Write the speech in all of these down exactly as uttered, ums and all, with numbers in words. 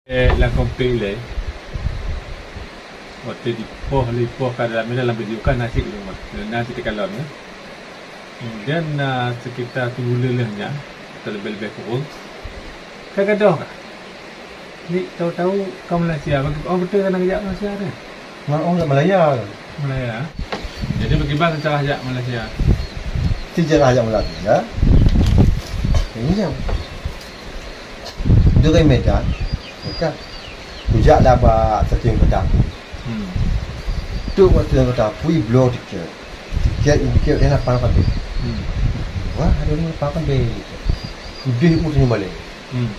Eh, lam konflik ilée, watée jipoh lé poh ka dalam ilée lam video kan nasib lé mah. Lé na teuka lom, ya. Kemudian na sekitar tubuh leuh nyan, atau lebih-lebih kurang. Ka gadoh ka. Ni tahu-tahu ka Malaysia, bagi oh betul kan nak jak Malaysia tu. Mak oh kat Malaya. Malaya. Jadi bagi bang cara jak Malaysia. Ti cara jak Malaysia. Ini jam. Dari Medan, maka kujak lah bak stasiun kereta api. Hmm. Tu bak stasiun kereta api, bloe tiket. Tiket, tiket dia lapan ratus. Hmm. Wah, ada ni lapan ratus. Udeh pun senyum balik. Hmm.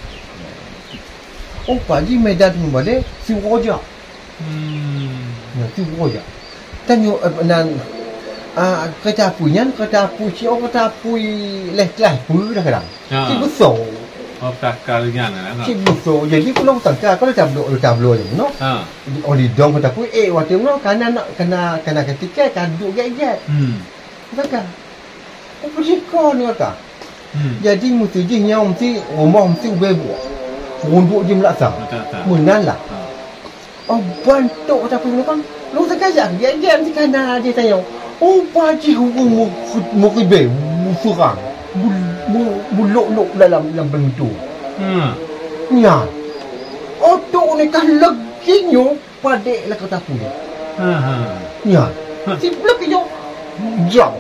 Oh, Pak Haji Medan senyum balik, si Roja. Hmm. Nah, tu boh jak. Tanyoe, eh, nan, ah, kereta apui nyan, kereta apui si, oh, kereta apui leh kelas pun dah kadang. Ha. Si besar. Oh, takal nyan lah, kan? Si besar. Jadi, kalau tangka, kalau tablo, tablo je, no? Ha. Oh, lidong kereta apui, eh, waktu no, kana nak, kana, kana ketika, kaduk get-get. Hmm. Tangka. Oh, peue jih kon, kata. Hmm. Jadi, meusti jih nyoe, meusti rumoh, meusti ubé buet. Runduk jih meulaksa. Meulaksa. Meunan lah. Ha. Oh, ban tok tapi meulakon. Lôn teuka jak gèt-gèt meusti kana jih tanyoe. Oh, ban jih ureueng mu-, meuribèe, meuseurang. Bul-, bu-, bulok-lok dalam, lam pintoe. Hmm. Nyan. Oh, tok ni ka lagèe nyoe padé lah kata pun. Ha, ha. Nyan. Ha. Si blok nyoe. Jam.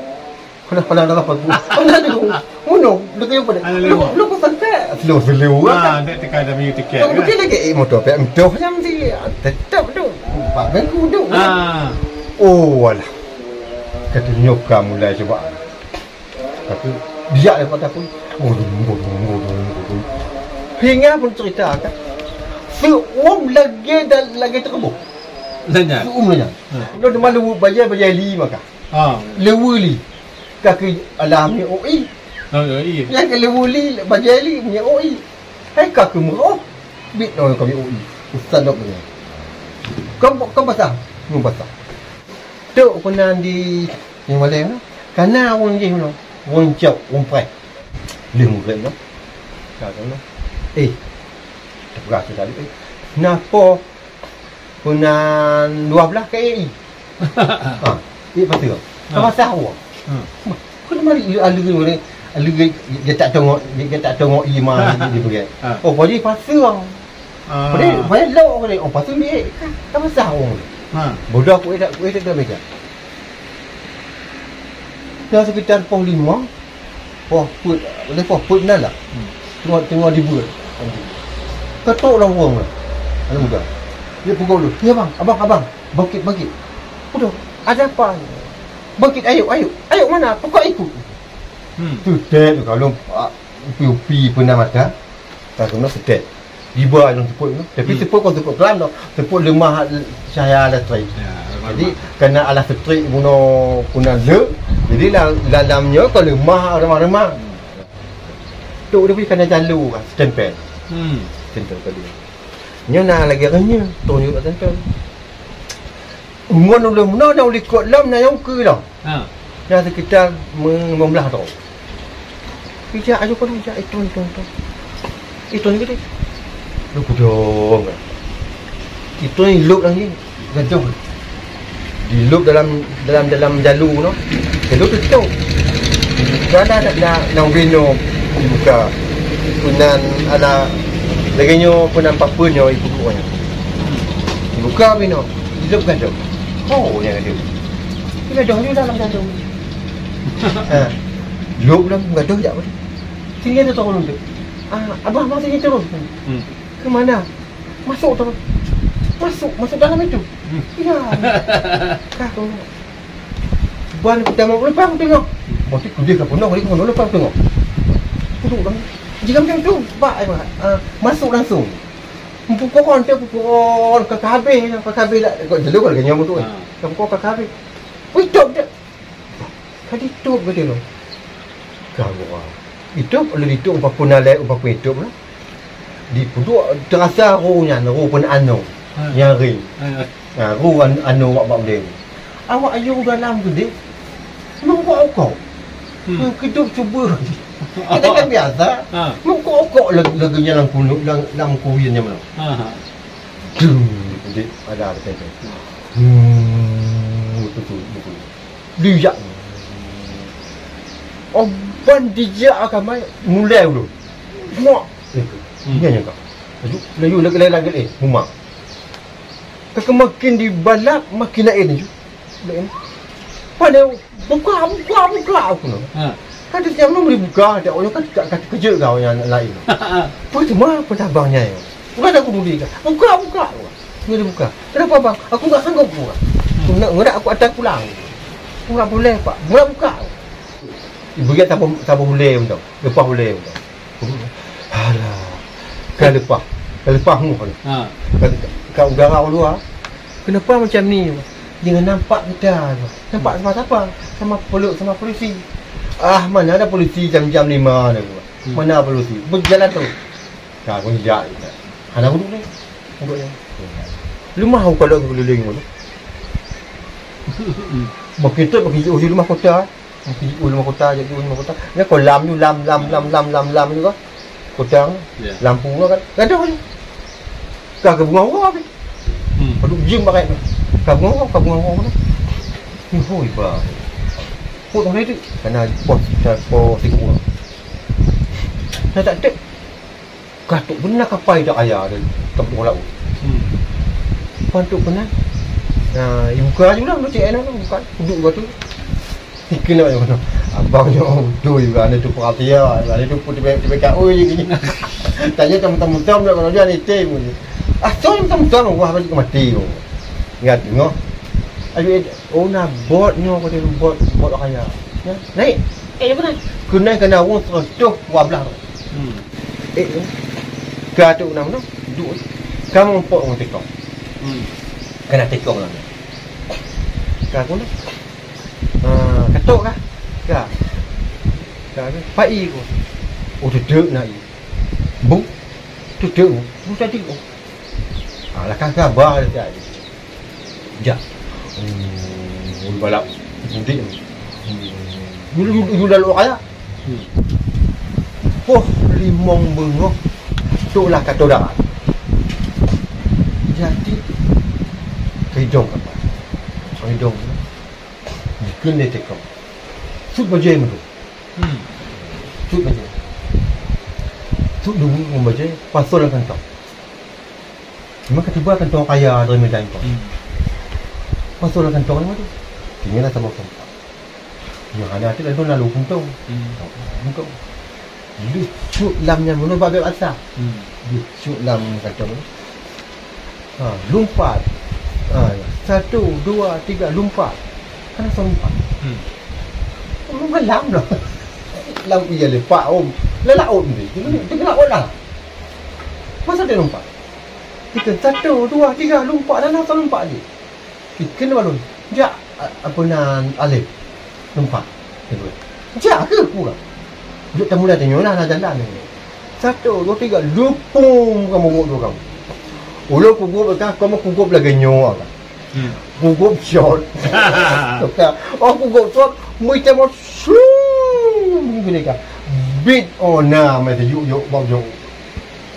Pernah, pernah dalam pagu. Pernah tu. Ngono, dekat yang pada. Ada lewat. Lu, lu pesan tak? Slow, slow. Ah, tak tekan ada menu tiket. Lu kan? Betul lagi, eh, motor pek metoh yang si, ah, tetap tu. Pak Bengku tu. Ah. Oh, alah. Kata nyoka mulai cuba. Tapi dia dapat aku. Oh, oh, oh, oh, oh. Hingga pun cerita kan. Seum lagi dan lagi terbuh. Lanyat. Seum lanyat. Ha. Lu cuma lu bayar, bayar lima kah? Ha. Lewe li. Ka keu alah minyeuk ui. Oh, ui. Nyang keu lewe li, bajèe li, minyeuk ui. Hai ka keu meurôh. Bit nyoe ka minyeuk ui. Ustaz dok nyoe. Kau, kau basah. Nyoe basah. Tok keunan di nyang malèe tu. Kana wong jih nyoe. Wong cok, wong preh. Lheueh mugreb nyoe. Ka tu nyoe. Eh. Teupeugah tu tadi. Eh. Napa Peunan dua belas K A I. Ha, di Pasir. Ha. Ka basah awak. Ha. Bah, kok mari aleu, aleu, aleu, dia tak tengok, dia tak tengok iman Ha. Di, di, Ha. Oh, pada Pasir. Ha. Pada, pada lok pada, oh, Pasir dia. Ka, ka basah awak. Ha. Bodoh aku tak, aku tak meja. Dah sekitar pukul lima, Poh peuet, lé poh peuet nan lah. Hmm. Teungoh, teungoh dibuet. Ketok lam ruang lah. Anak muda. Dia pukul dulu. "Ya bang, abang, abang. Bangkit, bangkit." "Udah, ada apa?" "Bangkit, ayo, ayo. Ayo mana? Pokok ikut." Hmm. Tetet tu kalau, ah, upi-upi pernah mata. Tak kena tetet. Riba dalam seupôt tu. Tapi Hmm. seupôt kon seupôt kelam tu. Seupôt leumah cahaya listrik. Ya, leumah Jadi, leumah. Kena alat listrik guna, guna le. Jadi, la-, dalam nyoe kon leumah remah-remah. Hmm. Tu dia beri kena jalur kan, stempel. Hmm. Stempel tadi. Nyoe na lagi renyah, tu nyoe stempel. Ngon ulôn meunoe na ulikot lom na nyang ukeue lom. Ha. Na sekitar me-, lima belas droe. Ijak aju kau ijak itong, itong, itong. Itong gede. Lu kudong. Itong ilop lagi. Gajong. Dilop dalam, dalam, dalam jalu no. Jalu tutup. Bukan ada, ada, nak ubin no. Dibuka. Penan ada lagi nyo penan papa nyo ibu ko nyo. Dibuka bino. Ilop gajong. Oh, dia kata. Dia gadoh juga dalam gadoh. Ha. Lop dalam gadoh jak boleh. Sini ada turun tu. Ah, abah masih turun. Hmm. Ke mana? Masuk terus. Masuk, masuk dalam itu. Hmm. Ya. Kah tu. Ban kita mau lepas aku tengok. Mesti kudih ke penuh, kudih ke penuh, lepas aku tengok. Duduk dalam. Jika macam tu, bak, eh, bak. Ah, masuk langsung. Pukul, pukul, pukul, kakak habis, kakak habis lah. Kau jelu kalau kenyang betul. Ha. Pukul kakak habis. Wih, top dia. Ka ditôp geutanyoe. Ka geuh. Itôp, lheueh ditôp, umpama peunan lé, umpama itôp lah. Dipeuduek, teurasa roh nyan, roh peunan anoe. Ha. Nyang ring. Ha. Ha, roh an-, anoe wak bak ulèe. Awak ayue dalam geudeh. Nyoe wak ukoe. Hmm. Nyoe keudôh cuba. Kita kan biasa. Ha. Mengkok-kok lagi, lagi nyan lam kunut, lam, lam kuwin nyan mana. Ha, ha. Dung, dek ada, ada, ada. Hmm, betul, betul. Dijak. Oh, ban dijak akan mai, mulai dulu. Mak. Hmm. Nyan, nyan, Kak. Laju, laju, lagi, lagi, lagi, eh, rumah. Kakak makin dibalap, makin lain laju. Lain. Pada buka, buka, buka, aku nak. Ha. Kan dia siap belum dibuka, dia orang kan, kan, kan kejut kau yang lain. Apa cuma penabangnya ya? Bukan aku dulu kan. Buka, buka. Dia buka. Kenapa bang? Aku tak sanggup buka. Hmm. Nak ngerak aku atas pulang. Aku tak boleh pak. Buka, buka. Ibu dia tak boleh, tak boleh. Lepas boleh. Alah. Ka leupah. Ka leupah ngeuh. Ha. Ka, ka udara u luwa. Kenapa macam ni? Jangan nampak kita. Nampak sama siapa? Sama pelu-, sama polisi. Ah, mana ada polisi jam-jam lima ni. Hmm. Mana polisi? Berjalan terus. Ka, aku jak je. Hana uduk ni. Uduk ni. Leumah aku kalau keuliling tu. Makin tu, makin jauh di rumah kota. Di ujong kota, di ujong kota. Nyan kon lam nyoe, lam, lam, lam, lam, lam, lam nyoe kan. Kota nyoe. Ya. Lampu nyoe kan. Gadoh nyoe. Ka, ka beungoh-ngoh pih. Hmm. Padub jeuem bakai nyoe. Ka beungoh-ngoh, ka beungoh-ngoh nyoe. Hoi, ba. Pok tong tu. Kana pos, pos tiga. Dah tak tek. Ka trok beuna kapai dak aya di kampung laôt. Hmm. Pan trok keunan. Nah, ibuka aju lah, meucek eno, bukan. Uduk batu. Ikeu nak aju. Abang nyoe udui, bukan ada tu perhatian, ada tu pun tibek-tibek kat oi gini. Tanya tamu-tamu tam dak kalau dia ni tem. Ah, tu tamu-tamu wah balik mati tu. Ingat tengok. Ayo, oh, na bot nyoe, kata bot, bot raya. Ya, naik. Eh, ya benar. Keunan kana wong seratus dua belas. Hmm. Eh, eh. Ka tu nama tu? Duk. Kamu empok orang tekong. Hmm. Kena tekong lah. Ka aku ni. Ah, katok kah? Ka. Ka ni. Pai ku. Oh, duduk nak i. Bu. Duduk. Bu tadi. Oh. Ah, lah kan sabar dia tadi. Jak. Hmm, balap. Mudik. Hmm. Yulu, yulu, yulu lalu kaya. Hmm. Poh limong beungoh, tu lah kato darat. Jadi, ridong apa? Ridong. Dikeun lé tekong. Sut bajée meutu. Hmm. Sut bajée. Sut dulu ngon bajée, pasol lam kantong. Memang katiba kantong kaya dari Medan tu. Hmm. Pasol lam kantong ni meutu. Tinggal lah sama kantong. Yang ada tu lalu lalu kantong. Hmm. Kantong. Lucut lam nyan meunoe bak bek basah. Hmm. Lucut lam kantong. Ha, lumpat. Ha, satu, dua, tiga, lumpat. Kan langsung lumpat. Hmm. Lumpat lam lah. Lam iya lepak om. Lelaut ni. Dia kena, dia kena olah. Masa dia lumpat? Kita satu, dua, tiga, lumpat. Dan langsung lumpat je. Kena balon. Jak, a-, apa nan Alif. Nampak? Dia buat. Jak ke kurang? Duk tamulai tanyoe lah, lah jalan ni. Satu, dua, tiga, lupung kamu gop dua kamu. Ulôn kugop ka, kamu kugop lagèe nyoe kan. Hmm. Kugop shot. Ka, oh kugop shot, mui tembak shum gini kan. Bit ona meh teujuk-juk bak jok.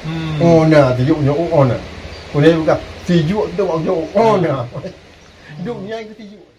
Hmm. Ona teujuk-juk ona. Ulôn buka teujuk tu bak jok ona. Dunia itu teujuk.